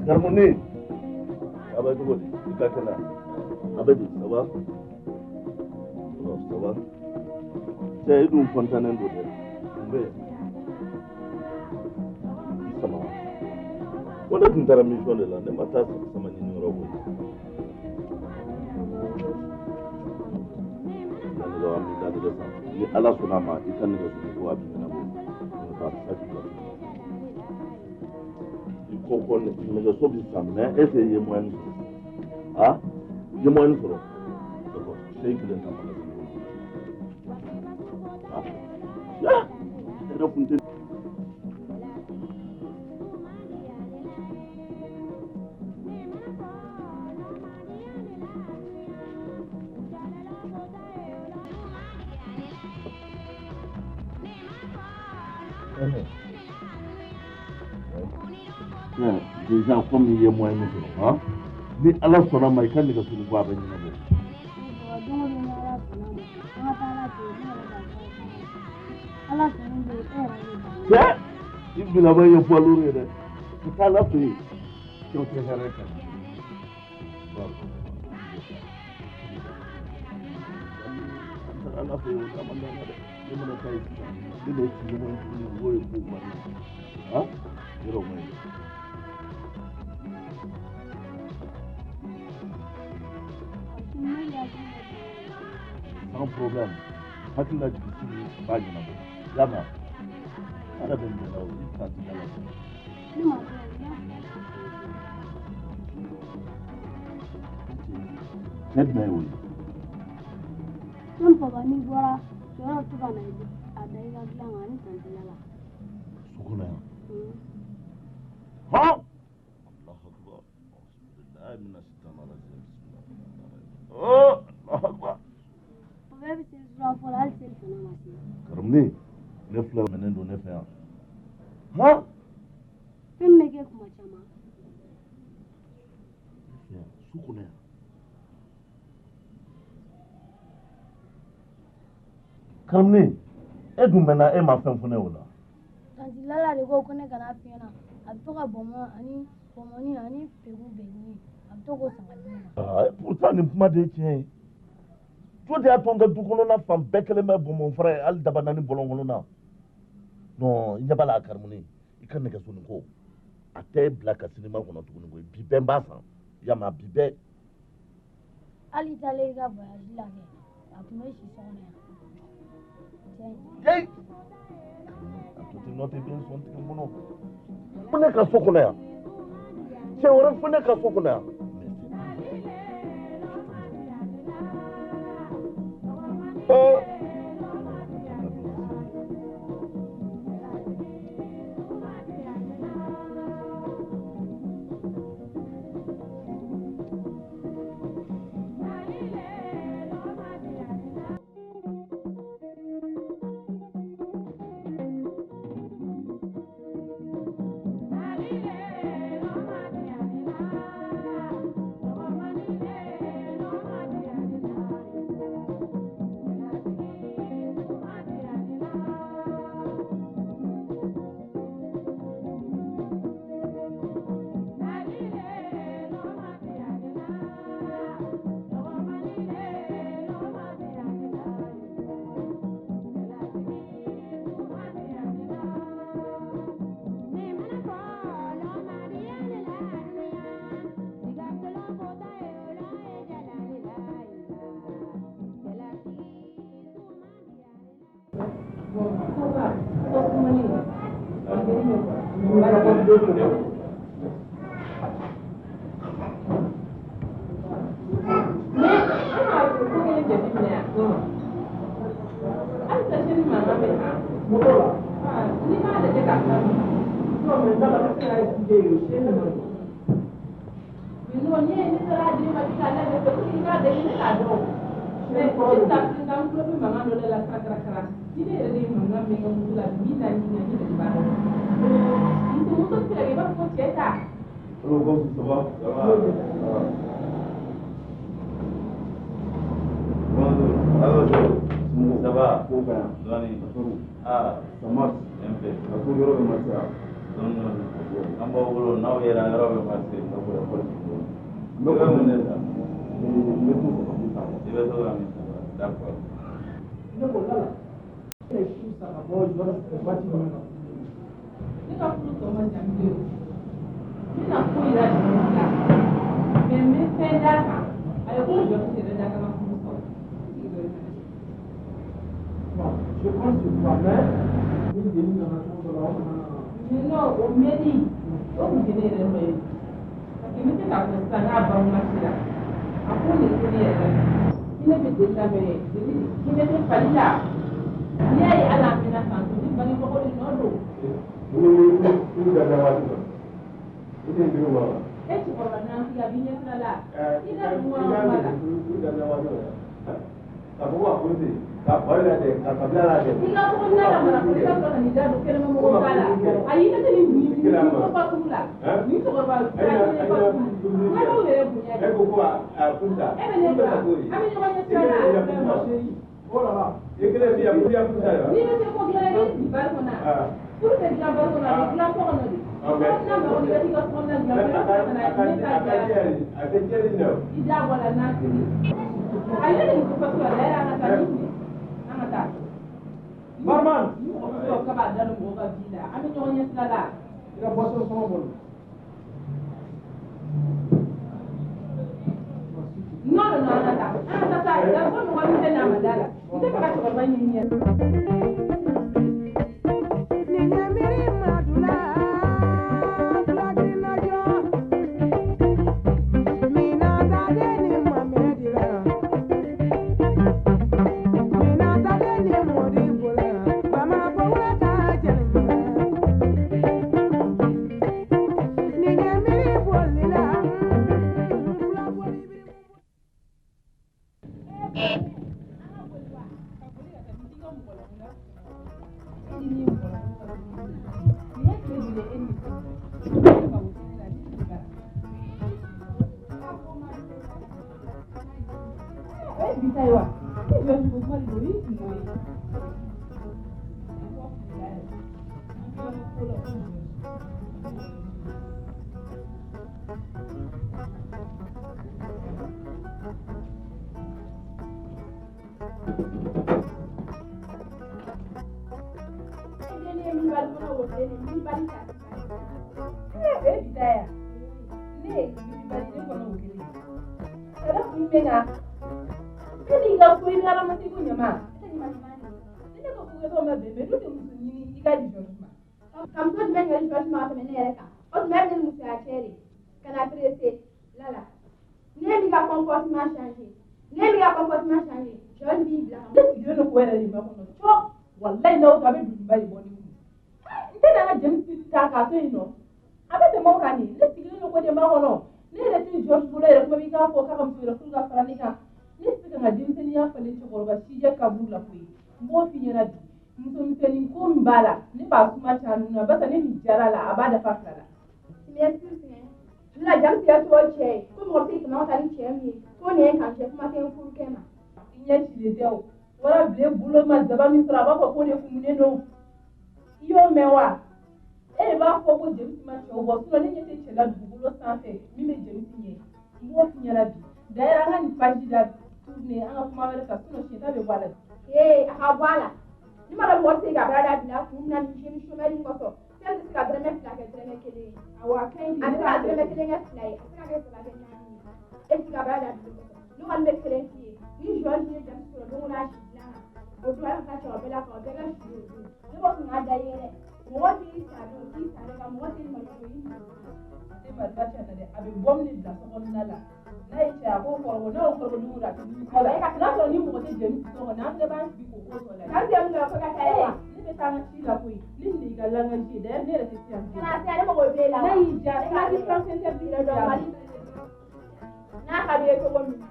Karamɔgɔ a bɛ cogo di i ka kɛnɛ a bɛ di ça va ça va cɛ i dun kɔntannen don dɛ mun bɛ yen i sama ko ne tun taara mission de la ne ma taa sama ɲini yɔrɔ koyi an b'i latigɛ sa ni ala sɔnna a ma i ka nɛgɛso ko a b'i ɲɛnabɔ i ko ko nɛgɛso bɛ san mais est ce que i ye moyen sɔrɔ ah i ye moyen sɔrɔ d'accord se kelen ta magasin kɔnɔ ah yɛrɛ kun tɛ. Déjà comme i ye moyen min sɔrɔ han ni ala sɔnna ma i ka nɛgɛso ko a bɛ ɲɛnabɔ. Cɛ i bilaba ye poids lourd ye dɛ ka taa ala fɛ yen cɛw tɛ hɛrɛ kan. Ala fɛ yen o caman d'an na dɛ ne mana taa yen sisan ne n'e ti ɲɔgɔn ye tuguni o ye ko man di han yɔrɔ o man ɲi. Sans problème hakili la jigin sini b'a ɲɛnabɔ y'a mɛn ala bɛ nin la o i kan ti ala fɛ. Cɛ jumɛn y'o ye? Ne papa n'i bɔra cɛ dɔ to ka na a da i ka dilan kan ani tanti Lala. So kɔnɔ yan. Hɔn. Allahu akbar. Auzubillahi minash shaitani rajim. Oh, Allahu akbar. Papa e bɛ seli sura fɔlɔ hali seli fana ma se. Karamɔgɔ ne filɛ minɛn don ne fɛ yan. Hɔn. Fɛn min bɛ kɛ kuma caman. So kɔnɔ yan. Karamɔgɔ e dun mɛnna e ma fɛn fɔ ne o la. Tanti Lala de ko ko ne kana f'i ɲɛna a bɛ to ka bɔnbɔn ani bɔnbɔnni ani pegu bɛnni a bɛ to k'o san ka di ne ma. Aa pourtant nin kuma de ye tiɲɛ ye. Jo de y'a to n ka du kɔnɔna fan bɛɛ kɛlen bɛ bɔnbɔn fara ye hali daba naani bɔlɔn kɔnɔna. Non i ɲɛ b'a la karamɔgɔ i ka nɛgɛso nin ko a tɛ bila ka sinima kɔnɔ tuguni koyi bi bɛɛ n b'a san i y'a mɛn bi bɛɛ. Hali i taalen i ka voyage la kɛ a tun bɛ si so kɔnɔ yan. Hey! A to ten nɔ tɛ den sɔn tigɛ n kɔnɔ. Fo ne ka so kɔnɔ yan. Cɛ wɛrɛ fo ne ka so kɔnɔ yan. Dɔɔni dɔɔni. An b'aw bolo n'aw yera yɔrɔ bɛ marcher n bɛ mun de ta? N bɛ to ka min ta. I bɛ to ka min ta, d'accord. Ne ko Lala, e ye furu sa ka bɔ Georges fɛ waati jumɛn na? Ne ka furu tɔ man jan bilen o. N bɛna ko yira Georges la. Mais n bɛ fɛn d'a kan. A ye ko Georges yɛrɛ da ka furu sɔrɔ. Bon, je compte sur toi, mais ni deni nana cogo dɔ la, o kana na. Mais non, o mɛnni, o tun tɛ ne yɛrɛ nɔ ye. Parce que n bɛ se k'a fɔ sisan n'a banna sera. A ko nin tɛ ne yɛrɛ la. Hinɛ bɛ deli la mɛ deli hinɛ tɛ fali la. N'i y'a ye hali an mɛnna tan tɔ, ne bangebagaw de nɔ don. Ni furu daminɛ waati dɔ, i tɛ girin wa? E cɛkɔrɔba nanfigi a b'i ɲɛ sira la. I ka dun wa I y'a kuma la. furu daminɛ waati dɔ, k'a fɔ ko a furu ten, ka bari lajɛ, ka kabila lajɛ. I ka sokɔnɔna la mara fɔlɔ, i ka sɔrɔ ka n'i da don kɛnɛma mɔgɔw ta la. Ayi, ne tɛ nin nin ko fasugu la. Nin cɛkɔrɔba fa sugu. N ka t'aw yɛrɛ bonya de. E ko ko a furu sa. E bɛ ne bila. An bɛ ɲɔgɔn ɲɛ sira la. Oh là là. I kelen bi yan, i furu sa N'i bɛ se ko dilan i bɛ sigi bari kɔnɔ. Furu tɛ dilan bari kɔnɔ, a bɛ dilan so kɔnɔ de. N'a mago bɛ i ka sokɔnɔna dilan, i bɛ sɔrɔ ka na ne ta dilan. A tɛ tiɲɛni na o. I da bɔ la n'a sigi. Ayi, ne tɛ nin ko fasugu la. D'ailleurs, an ka taa ni an ka taa. Barman. Ni mɔgɔ sɔrɔ k'a b'a da don mɔgɔw ka vie la, an bɛ ɲɔgɔn ɲɛ sira la. I ka boisson sɔngɔ bɔ. Non, non, non, an ka taa. An ka taa sa, garçon mɔgɔ min tɛ n'a ma da la. N tɛ fɛ ka cɛkɔrɔba ɲini ɲɛ. Ka muso jumɛn kɛ Georges ma ka tɛmɛ ne yɛrɛ kan? O tuma e bɛ ne ni musoya cɛ de ka na pressé Lala. Ne m'i ka comportement changer, ne m'i ka comportement changer, Georges b'i bila ka. Ne sigilen don k'o yɛrɛ de makɔnɔ cɔ, walayi n'aw to a bɛ duguba de bɔ ne kun. N tɛ na n ka James ta k'a to yen nɔ, a bɛ tɛmɛ o kan de. Ne sigilen don k'o de makɔnɔ. Ne yɛrɛ tɛ Georges bolo yɛrɛ, kuma b'i k'a fɔ k'a ka muso wɛrɛ furu ka fara ne kan. Ne tɛ se ka n ka denmisɛnninya falen cɛkɔrɔba sijɛ kaburu la koyi. N b'o f'i ɲɛna bi. Musomisɛnnin ko min b'a la, ne b'a kuma ca nun na, barisa ne nin jara la, a b'a dafa fila la. Tu m'excuses hein. Lala, James yɛrɛ tɔgɔ cɛ ye ko mɔgɔ bɛ se k'i tɛmɛ ka taa ni cɛ min ye, ko nin ye n kanujɛ, kuma tɛ n furukɛ ma. I ɲɛ cilen tɛ o. Wara bilen bolo ma zaba min sɔrɔ, a b'a fɔ k'o de kumunen don. I y'o mɛn wa? E de b'a fɔ ko James ma cɛw bɔ, sinon ne ɲɛ tɛ cɛ la dugukolo sanfɛ min bɛ James ɲɛ. N b'o f'i ɲɛna bi. D'ailleurs, an ka nin page da tourner, an ka kuma wɛrɛ ta, sinon siɲɛ ta bɛ bɔ a la. Ee, a ka bɔ a la. Ni ma dɔn mɔgɔ tɛ se ka baara dabila kun min na nin jeune chômeur in kɔsɔn, fɛn tɛ se ka dɔrɔmɛ 2 kɛ dɔrɔmɛ 1 ye. Awɔ, a ka ɲi. A bɛ se ka dɔrɔmɛ 1 kɛ 2 ye, a bɛ se ka kɛ 3 kɛ 4 ye. E tɛ se ka baara dabila o kɔsɔn. Ne kɔni bɛ kelen f'i ye, ni Georges ye James sɔrɔ don o don a si dilan na, o don a bɛ taa cɛkɔrɔba la k'aw bɛɛ ka si o don. Ne ko kun k'a da i ye dɛ, mɔgɔ t'i sa don, t'i sa dɛ, nka mɔgɔ t'i malo don, i malo don. E marifa cɛ na dɛ, a bɛ bɔ min de bila sokɔnɔna la. N'a ye cɛ a b'o kɔrɔbɔ, n'a y'o kɔrɔbɔ don o don a tɛ nimisa la. N'a sɔrɔ ni mɔgɔ tɛ James so kɔnɔ, an fɛnɛ b'an sigi k'o ko tɔ lajɛ. James ye mun kɛ ko ka taa ye wa? Ne bɛ taa n ka ci la koyi, ne nin de y'i ka langage ye, d'ailleurs ne yɛrɛ tɛ se yan. Kana se yan, ne mago b'e la wa? N'a y'i diya, Ne ka ne ka distance interdite dɔn Mali. N'a ka d'i ye cogo min na.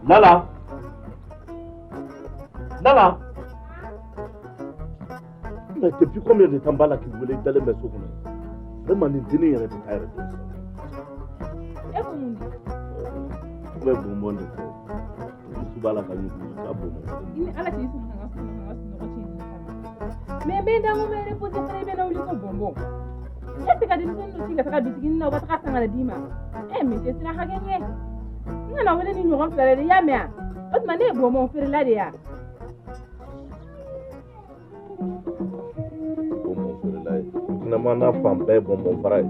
Lala. Lala. Mais depuis combien de temps b'a la k'i wele i dalen bɛ so kɔnɔ yen? Vraiment nin dennin yɛrɛ tɛ taa yɛrɛ dɔn sisan. E ko mun de? I bɛ bonbon de fɔ. Dusu b'a la ka ɲugu i ka bonbon. I ni Ala cɛ i sɔnna ka n ka sunɔgɔ ka n ka sunɔgɔ tiɲɛ nin kama. Mais n bɛ n da n ko n bɛ reposer fana i bɛ na wuli ko bonbon. E tɛ ka denmisɛnnin dɔ ci ka taga bitiginin na u ka taga san ka na d'i ma. E mais tɛ siran hakɛ ɲɛ. N kana wele ni ɲɔgɔn fila la dɛ, i y'a mɛn wa? O tuma ne ye bonbon feerela de ye wa? Bonbon feerela ye. Dukɛnɛma n'a fan bɛɛ ye bonbon fara ye.